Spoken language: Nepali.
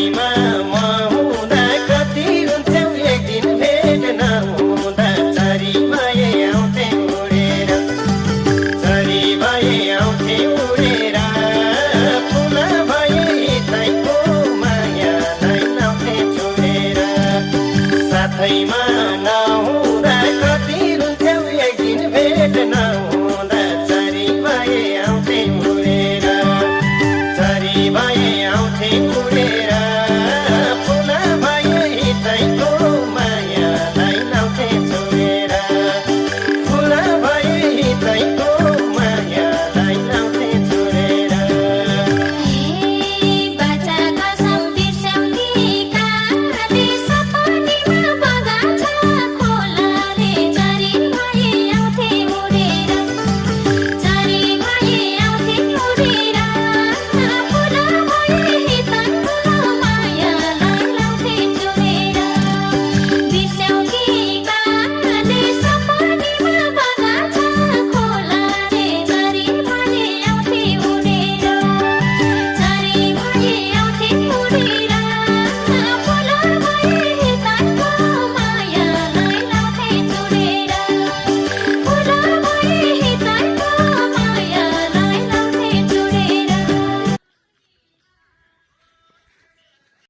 साथैमा म हुँदा कति हुन्थ्यौ एक दिन भेट नहुँदा चरी भए आउँथे उडेर चरी भए आउँथे उडेर फुल भए हितैको मायालाई लाउँथे छोडेर साथैमा नहुँदा कति हुन्थ्यौ एक दिन भेट नहुँदा चरी भए आउँथे उडेर चरी भए आउँथे उडेर